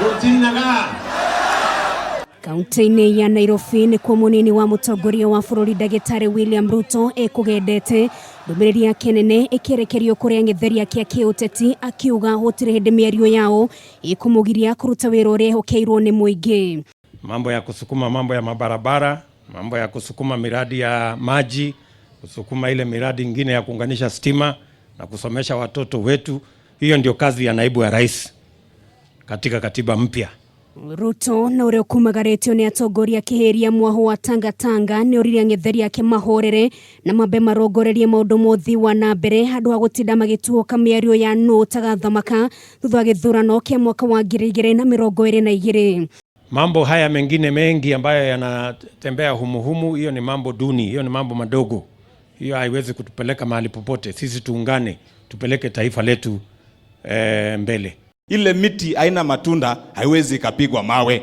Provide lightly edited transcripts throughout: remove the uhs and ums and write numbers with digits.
Gũtinaga. Kaunti-inĩ ya Nairobi nĩkuo mũnini wa mũtongoria wa bũrũri ndagĩtarĩ William Ruto ekũgendete ndũmĩrĩri yake nene ĩkĩerekerio kũrĩ ang'etheri ake a kĩũteti akiuga gũtirĩ hĩndĩ mĩario yao ĩkũmũgiria kũruta wĩra ũrĩa ehokeirwo nĩ mũingĩ. Mambo ya kusukuma mambo ya mabarabara, mambo ya kusukuma miradi ya maji, kusukuma ile miradi ingine ya kuunganisha stima na kusomesha watoto wetu. Hiyo ndio kazi ya naibu ya rais katika katiba mpya. Ruto na ũrĩa ũkumagarĩtio nĩ atongoria akĩhĩria mwaho wa Tangatanga nĩ oririe ang'etheri ake mahorere na mambe marongorerie maũndũ ma ũthii wa na mbere handũ ha gũtinda magĩtuũka mĩario ya nũ ũtagathamaka thutha wa gĩthurano kĩa mwaka wa 2022. Mambo haya mengine mengi ambayo yanatembea humuhumu, hiyo ni mambo duni, hiyo ni mambo madogo, hiyo haiwezi kutupeleka mahali popote. Sisi tuungane, tupeleke taifa letu mbele. Ile miti haina matunda haiwezi ikapigwa mawe.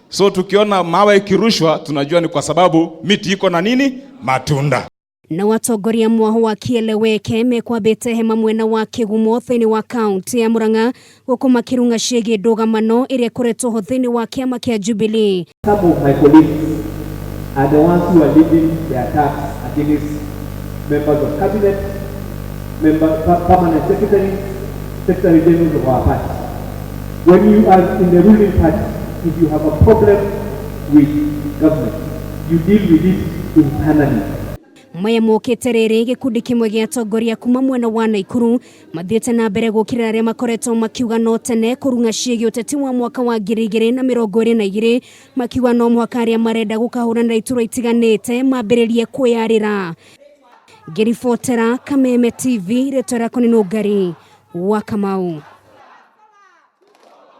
So tukiona mawe ikirushwa tunajua ni kwa sababu miti iko na nini? Matunda. Na atongoria mwaho wa Kieleweke mekwambĩte hema mwena wa Kĩgumo thĩinĩ wa kaunti ya Murang'a gũkũ makĩrung'a ciĩgiĩ ndũgamano ĩrĩa ĩkoretwo ho thĩinĩ wa kĩama kĩa Jubilee. Some of my colleagues are the ones who are leading the attacks against members of cabinet, permanent secretaries, secretary generals of our party. When you are in the ruling party, if you have a problem with government, you deal with it internally. Maya mokĩte rĩrĩ gĩkundi kĩmwe gĩa atongoria kuma mwena wa Naikuru mathiĩte na mbere gũkĩrĩra arĩa makoretwo makiuga no tene kũrung'a ciĩgiĩ ũteti wa mwaka wa 2022 makiuga no mũhaka arĩa marenda gũkahũranĩra iturwa itiganĩte mambĩrĩrie kwĩyarĩra. Ngĩribotera Kameme TV, rĩtwa rĩakwa nĩ Nũngari wa Kamau.